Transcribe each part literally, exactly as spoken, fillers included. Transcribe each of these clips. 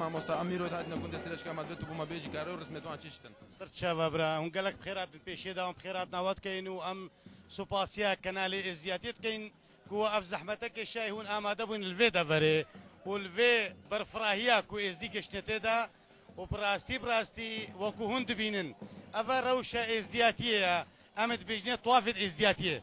Mamosta, em îro hatine gundê Sirêçka me divê tu bo me bêjî ka rêw û rismê wan çi şitin? Sirçava bira, hûn gelek bi xêr hatin pêşê de, em bi xêr hatina we dikeyin û em supasiya kenalê Êzdiyatiyê dikeyin ku ev zehmete kêşayî hûn amade bûn li vê deverê û li vê berfirahiya ku Êzdî giştine tê de û bi rastî, bi rastî wekû hûn dibînin, eve rewşa Êzdiyatiyê ye, em dibêjinê tuafê Êzdiyatiyê.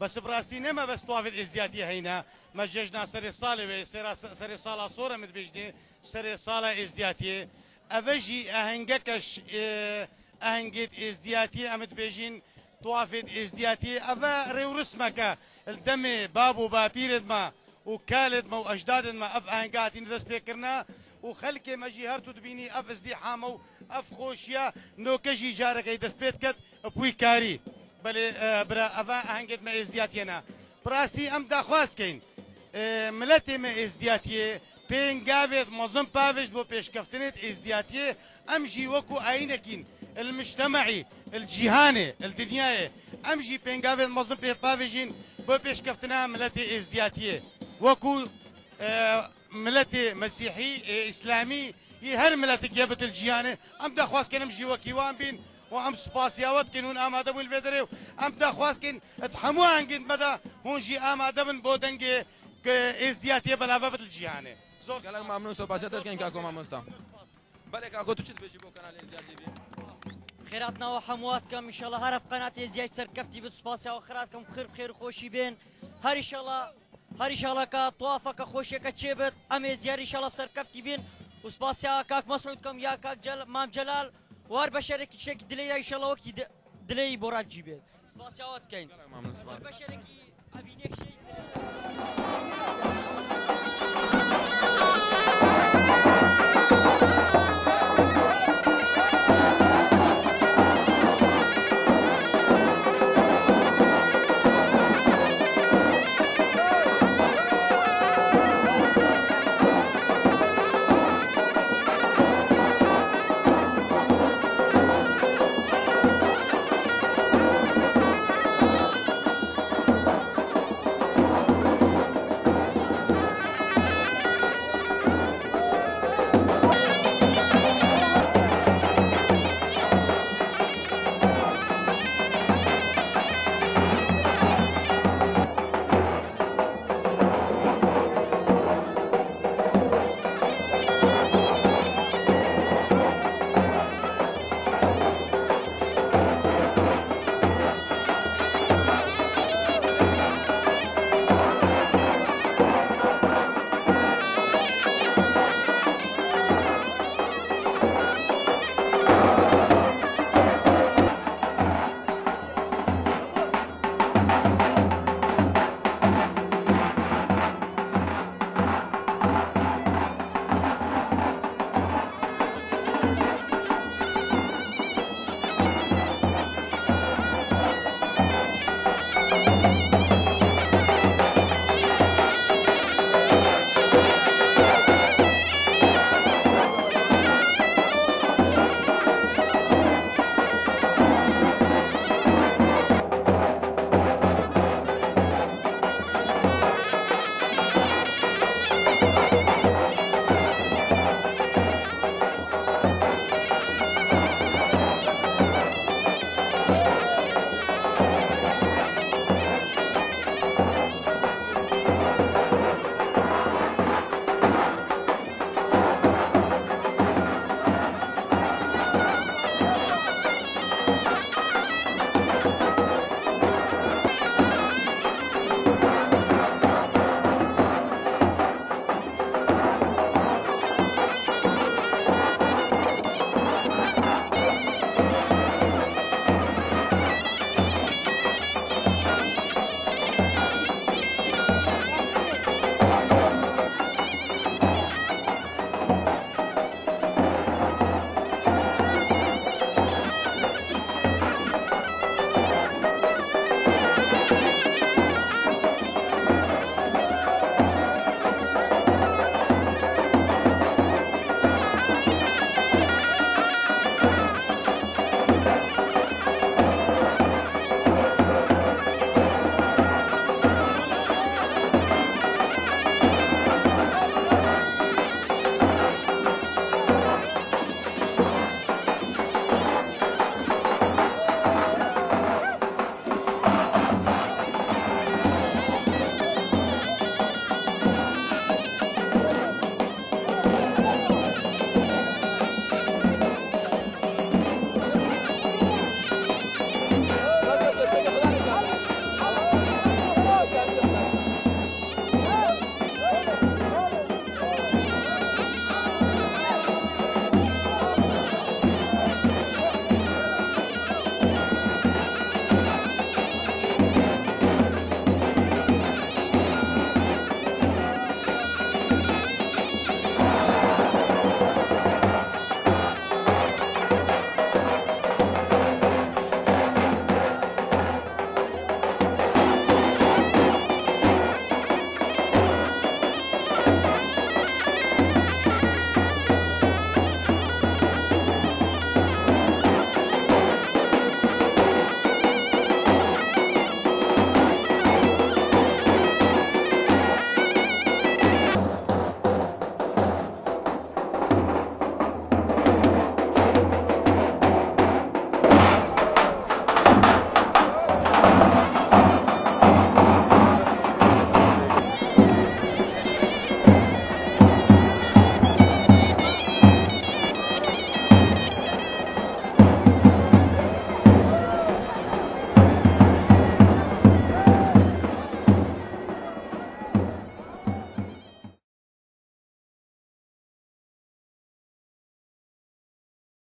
Bes bi rastî ne me bes tuafê Êzdiyatiyê heyne, me cejna serê salê wê, sera, serê sala sor em dibêjinê, serê sala Êzdiyatiyê. Eve jî ehengeke ş-, e, ehengê Êzdiyatiyê em dibêjin, tuafê Êzdiyatiyê. Eve rêwrismeke li demê bab û bapîrê me û kalê me û ecdadê me ev ehenge hatîne dest pê kirine û xelkê me jî her tu dibînî ev izdîhame û ev xweşiya noke jî careke dest pê diket bi wî karî. Belê, e, bira, eva ehengê me Êzdiyatiyê ne. Bi rastî em daxwaz keyin, e, miletê me Êzdiyatiyê pêngavê mezin pavêj bo pêşkeftinê Êzdiyatiyê, em jî wekû ayînekîn, il mictemeî, il cîhanê, il dinyayê, em jî pêngavê mezin pê pavêjîn bo pêşkeftina miletê Êzdiyatiyê. Wekû, e, miletê Mesîhî, e, Îslamî, yê her miletik ye bitil cîhanê. Em daxwaz kenim jî wekî wan bîn û em spasiya we dikin hûn amade bûn li vê derê û em daxwaz kin di hemû engên me de hûn jî amade bin bo dengê Êzdiyatiyê belave bitil cîhanê. Zor Gelek spas. Memnûn, spasiya te dikin kako mamosta. Belê kako, tu çi dibêjî bo kanalê Êzdiyatiyê bî? Xêrat nawa hemû dikim, înşallah her ev qenatê Êzdiyatiyê serkeftî bit, spasiya we xêrat dikim, xêr bi xêr û xweşî bên. Her înşallah Her înşallah ka tuafeke xweşeke çêbit. Em ê ziyar înşallah bi serkeftî bîn. Û spasiya kak Mesûd kem ya kak Cel-, Mam Celal. Û her beşerekî tiştekî dilê ya înşallah wekî di-, dilê wî borat cî bêt. Spasiya we dikeyin. Gelek memnûn, spas. Her beşerekî evînek şey dilê.